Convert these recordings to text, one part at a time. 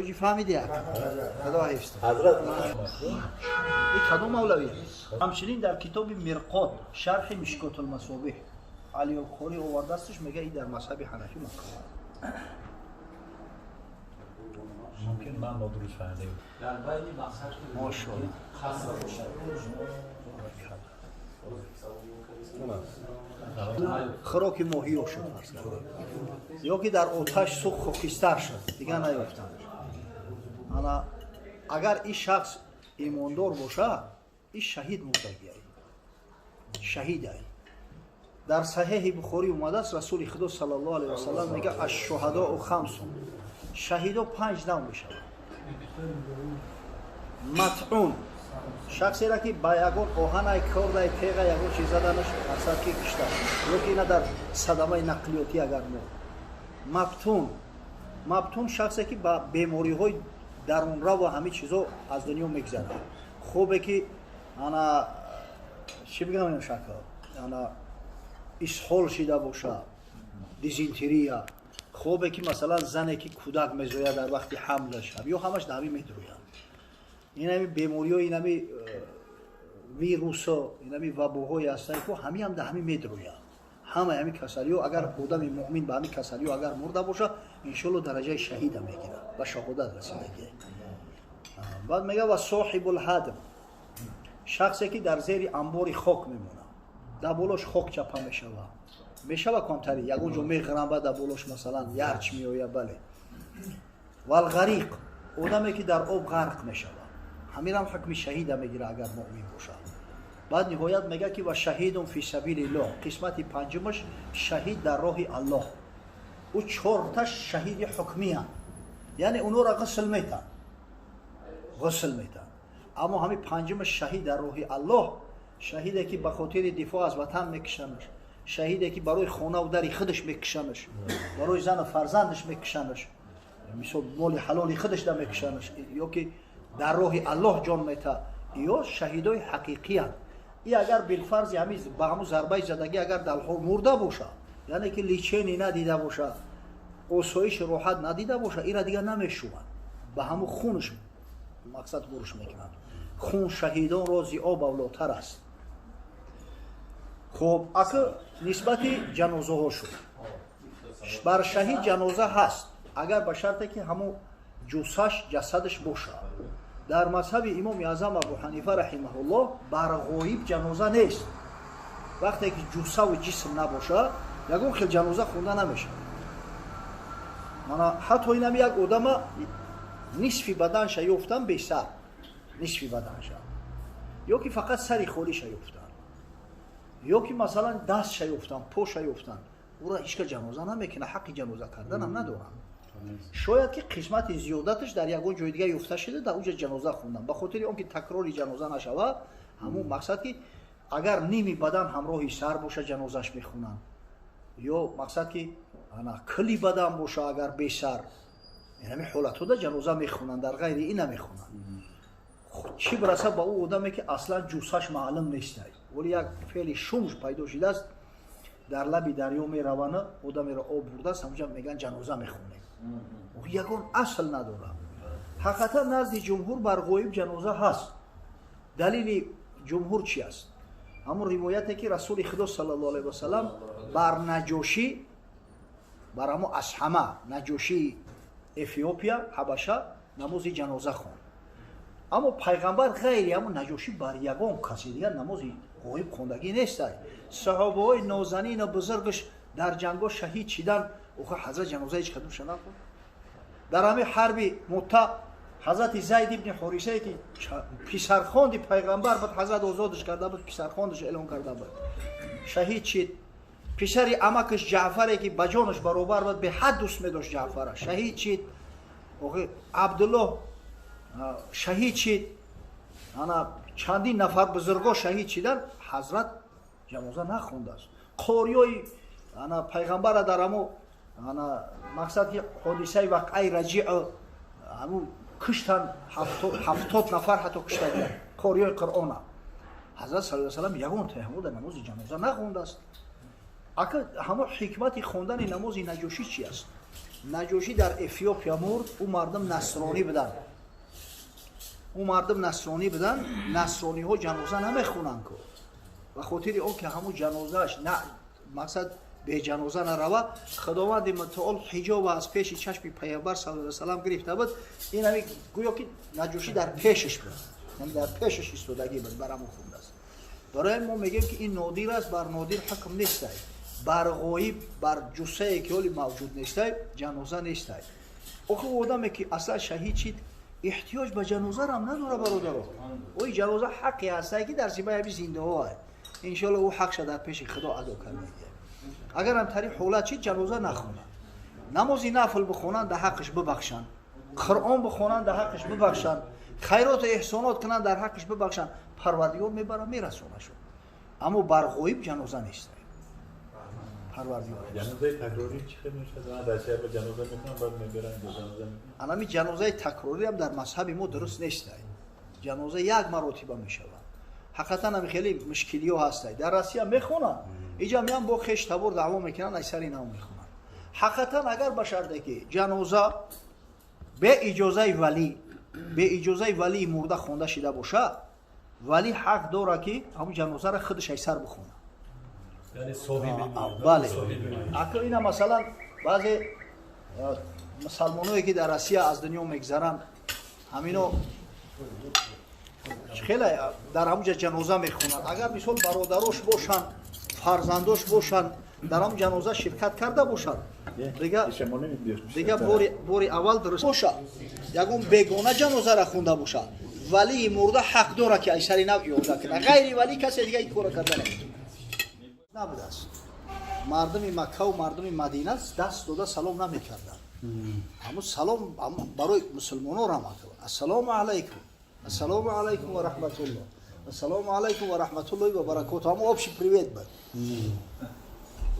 Ҳоҷӣ фаҳмидӣ як? Худо ҳифз. Ҳазрат ин кадом мавлавӣ? Ҳамчунин дар китоби Мирқот шарҳи Мишкотулмасобиҳ Алиулқорӣ овардаастш, мегӯяд ин дар мазҳаби ҳанафӣ макруҳ аст. Мумкин ман нодуруст фаҳмидам. Дар байни мақсад Мошоаллоҳ. Қаср бошад. Хӯроки моҳиё шуд, фарз кардем, ё ки дар оташ сӯхт, хокистар шуд, дигар наёфтанд. Ана агар ин шахс имондор бошад, ин шаҳид мурдагиай, шаҳидай. Дар Саҳеҳи Бухорӣ омадааст, Расули Худо саллаллоҳу алайҳи васаллам мегӯяд: аш-шуҳадоу хамсун, шаҳидо панҷ нав мешаванд. Матъун, шахсеро ки ба ягон оҳанай, кордай, теға, ягон чиз заданаш, мақсад ки кишта, ё ки ина дар садамаи нақлиётӣ агар мурд. Маптун, маптун шахсе ки ба бемориҳои дарунрав ва ҳамин чизо аз дунё мегзарад. Хубе ки ана чӣ бигӯям, ин шакл ана исҳол шида бошад, дизентерия, хобе ки масалан зане ки кӯдак мезояд дар вақти ҳамлаш, ё ҳамаш дар ҳамин медурӯянд. Инами бемориҳо, инами вирусо, инами вабоҳое ҳастанд, ки ҳамиам дар ҳамин медурӯянд. Ҳамаи ҳамин касалиҳо, агар одами муъмин ба ҳамин касалиҳо агар мурда бошад, иншоалло дараҷаи шаҳида мегирад, ба шаҳодат расидагӣ. Баъд мегӯяд: ва соҳибулҳадм, шахсе ки дар зери амбори хок мемонад, дар болош хок чапа мешавад, мешава камтари ягон ҷо меғрамба, дар болош масалан ярч меояд, бале. Валғариқ, одаме ки дар об ғарқ мешавад, ҳаминам ҳукми шаҳида мегирад агар муъмин бошад. Баъд ниҳоят мегӯяд ки ва шаҳидун фи сабилиллоҳ, қисмати панҷумаш шаҳид дар роҳи Аллоҳ. Ӯ чорташ шаҳиди ҳукмиянд, яъне онҳоро ғусл метанд, ғусл метанд. Аммо ҳамин панҷумаш шаҳид дар роҳи Аллоҳ, шаҳиде ки ба хотири дифоъ аз ватан мекушанаш, шаҳиде ки барои хонаву дари худаш мекушанаш, барои зану фарзандаш мекушанаш, мисол моли ҳалоли худаш да мекушанаш, ё ки дар роҳи Аллоҳ ҷон мета, ё шаҳидои ҳақиқиянд. И агар билфарзи ҳамин ба ҳамун зарбаи задагӣ агар далҳо мурда бошад, яъне ки личени надида бошад, осоиши роҳат надида бошад, ира дигар намешувад, ба ҳамун хунаш мақсад гурӯш мекунанд. Хун шаҳидонро зи об авлотар аст. Хуб, ака нисбати ҷанозаҳо шуд. Бар шаҳид ҷаноза ҳаст, агар ба шарте ки ҳамун ҷусаш, ҷасадаш бошад. Дар мазҳаби имоми аъзам Абу Ҳанифа раҳимаҳуллоҳ бар ғоиб ҷаноза нест. Вақте ки ҷусаву ҷисм набошад, ягон хел ҷаноза хонда намешавад. Мана ҳатто инам як одама нисфи баданша ёфтан бесар, нисфи баданша, ё ки фақат сари холиша ёфтан, ё ки масалан дастша ёфтан, поша ёфтан, ӯро ҳеч кас ҷаноза намекунад, ҳаққи ҷаноза карданам надорад. Шояд ки қисмати зиёдаташ дар ягон ҷои дигар ёфта шуда, дар уҷа ҷаноза хондан, ба хотири он ки такрори ҷаноза нашавад. Ҳамун мақсад ки агар ними бадан ҳамроҳи сар боша, ҷанозаш мехонанд, ё мақсад ки ана кили бадан боша, агар бесар, ҳамин ҳолатҳода ҷаноза мехонанд, дар ғайри ин намехонанд. Чӣ бираса ба ӯ одаме ки аслан ҷусаш маълум нестай, вале як феъли шумш пайдо шудааст, дар лаби дарё меравана, одамеро об бурдааст, ҳамунҷа мегӯянд ҷаноза мехонем. Ягон асл надорад. Ҳақиқатан назди ҷумҳур бар ғоиб ҷаноза ҳаст. Далили ҷумҳур чи аст? Ҳамун ривояте ки Расули Худо саллаллоҳу алайҳи васаллам бар Наҷошӣ, бар ҳамун Асҳама, Наҷошии Эфиопия, Ҳабаша, намози ҷаноза хонд. Аммо пайғамбар ғайри ҳамун Наҷошӣ бар ягон каси дигар намози ғоиб хондагӣ нестай. Саҳобаҳои нозанину бузургаш дар ҷангҳо шаҳид шидан, охир ҳазрат ҷаноза ҳеҷ кадомша нахонд. Дар ҳамин ҳарби Мута ҳазрати Зайд ибни Ҳорисае ки писархонди пайғамбар буд, ҳазрат озодаш карда буд, писархондаш эълон карда буд, шаҳид шид. Писари амакаш Ҷаъфаре ки ба ҷонаш баробар буд, беҳад дӯст медошт Ҷаъфара, шаҳид шид. Охир Абдуллоҳ шаҳид шид. Ана чандин нафар бузургҳо шаҳид шидан, ҳазрат ҷаноза нахондааст. Қориёи ана пайғамбара дар ҳамо ана мақсад ки ҳодисаи вақъаи Раҷиъ ҳамун куштан, 70 нафар ҳатто куштагиянд қориёи Қуръона. Ҳазрат саллаллоҳу алайҳи васаллам ягон таҳаммул дар намози ҷаноза нахондааст. Ака ҳамон ҳикмати хондани намози Наҷошӣ чи аст? Наҷошӣ дар Эфиопия мурд. Ӯ мардум насронӣ буданд, ӯ мардум насронӣ буданд. Насрониҳо ҷаноза намехонанд ку. Ба хотири он ки ҳамун ҷанозааш на мақсад беҷаноза нарава, Худованди мутаол ҳиҷоба аз пеши чашми Пайғамбар саллаллоҳу алайҳи васаллам гирифта буд. Ин ҳами гӯё ки Наҷошӣ дар пешаш буд, яъне дар пешаш истодагӣ буд, бар ҳамун хундааст. Барои мо мегӯем, ки ин нодир аст, бар нодир ҳукм нестай. Бар ғоиб, бар ҷуссае ки ҳоли мавҷуд нестай, ҷаноза нестай. Охи одаме ки аслан шаҳид шид, эҳтиёҷ ба ҷанозарам надора, бародаро. Ои ҷаноза ҳаққе ҳастай, ки дар зимаи ҳами зиндаҳо. Иншоалло, ӯ ҳақша дар пеши Худо адо карда. Агарам тари ҳолат чид, ҷаноза нахонанд, намози нафл бихонанд, дар ҳаққаш бибахшанд, Қуръон бихонанд, дар ҳаққаш бибахшанд, хайроту эҳсонот кунанд, дар ҳаққаш бибахшанд. Парвардигор мебара, мерасонашон. Аммо бар ғоиб ҷаноза нест, Парвардигор. Ҷанозаи такрорӣ чӣ хел мешавад? Дар шаҳр ҷаноза мекунанд, баъд мебаранд, ҷаноза мекунанд. Анами ҷанозаи такрориам дар мазҳаби мо дуруст нест. Ҷаноза як маротиба мешавад. Ҳақиқатан ҳами хеле мушкилиҳо ҳастай. Дар Россия мехонанд, иҷа меян, бо хеш табор даъво мекунанд, ай сари нав мехонанд. Ҳақиқатан, агар ба шарте ки ҷаноза бе иҷозаи валӣ, бе иҷозаи валии мурда хонда шида бошад, валӣ ҳақ дорад, ки ҳамун ҷанозаро худаш ай сар бихонад. Бале, акл ина, масалан, баъзе мусалмоное ки дар Россия аз дунё мегзаранд, ҳамино хеле дар ҳамуҷа ҷаноза мехонанд. Агар, мисол, бародарош бошанд, фарзандош бошанд, дар ҳам ҷаноза ширкат карда бошанд, дига бори аввал дуруст бошад. Ягон бегона ҷанозара хонда бошад, валии мурда ҳақ дорад, ки ай сари нав иёда кунад. Ғайри валӣ касе дига ин кора карда наметавонад. Набудааст. Мардуми Маккаву мардуми Мадина даст дода салом намекарданд. Ҳамун салом барои мусулмоно рамак: «Ассалому алайкум, ассалому алайкум ва раҳматуллоҳ, ассалому алайкум ва раҳматуллоҳи ва баракоту». Ҳамун общий привет буд.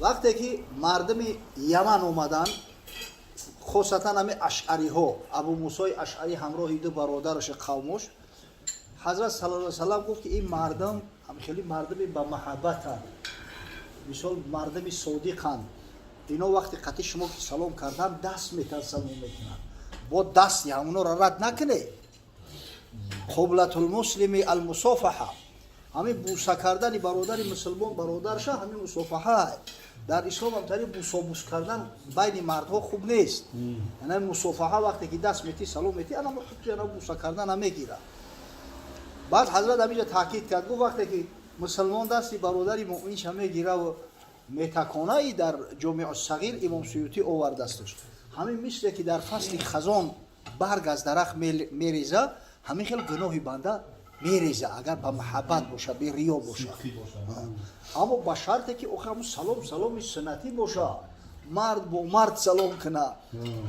Вақте ки мардуми Яман омаданд, хосатан ҳами ашъариҳо, Абу Мусои Ашъарӣ ҳамроҳи ду бародараши қавмош, Ҳазрат саллаллоҳу салам гуфт, ки ин мардум хеле мардуми ба маҳаббатанд, мисол, мардуми содиқанд. Ино вақти қатъи шумо ки салом кардан, даст метан, салом мекунанд, бо дасти ҳамонро рад накунед. Қублатулмуслими алмусофаҳа, ҳамин буса кардани бародари мусулмон бародарша, ҳамин мусофаҳа. Дар ислом ҳам тари бусобус кардан байни мардҳо хуб нест. Яъне мусофаҳа, вақте ки даст метӣ, салом метӣ, ана ҳукми буса кардан мегирад. Баъд Ҳазрат ҳаминҷа таъкид кард, гуфт: вақте ки мусулмон дасти бародари муъминша мегираву метаконаи, дар Ҷомеъу Сағир Имом Суютӣ овардасташ, ҳамин мисле ки дар фасли хазон барг аз дарахт мереза, ҳамин хел гуноҳи банда мереза, агар ба маҳаббат боша, бериё боша. Аммо ба шарте ки охи ҳамун салом саломи суннатӣ боша, мард бо мард салом куна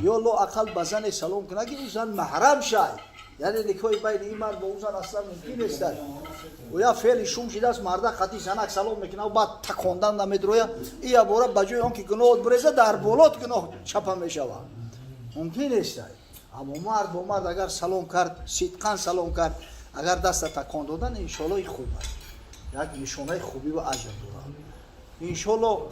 ё лоақал ба зане салом куна, ки ӯ зан маҳрам шай, яъне никоҳи байни ин мард бо ӯ зан аслан мумкин нестад. Оя феъли шум шидааст, марда қатъи занак салом мекунад, баъд такондан намедроя. Ия бора ба ҷои он ки гуноҳот биреза, дар болот гуноҳ чапа мешавад, мумкин нестад. Аммо мард бо мард агар салом кард, сидқан салом кард, агар даста такон додан, иншоалло, ин хуб аст, як нишонаи хубӣ ва аҷр дорад, иншоалло.